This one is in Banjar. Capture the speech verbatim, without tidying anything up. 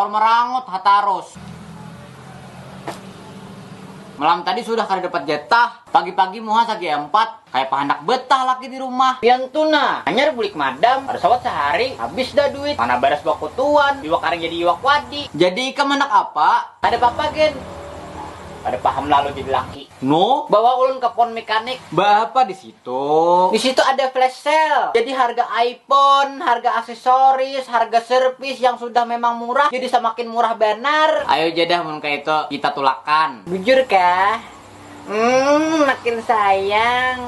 Merangut hatarus. Malam tadi sudah kada dapat jatah. Pagi-pagi muha sagi empat. Kayak pahandak betah laki di rumah. Pian tuh nah, hanyar bulik madam, kada sawat sehari, habis dah duit. Mana beres bakutuan, iwak karing jadi iwak wadi. Jadi ikam anak apa? Ada apa-apa gen. Ada paham lalu jadi laki. No, bawa ulun ke pon mekanik. Ba apa di situ? Di situ ada flash sale. Jadi harga iPhone, harga aksesoris, harga servis yang sudah memang murah jadi semakin murah benar. Ayo jadah mun kayak itu kita tulakan. Bujur kah? Hmm, makin sayang.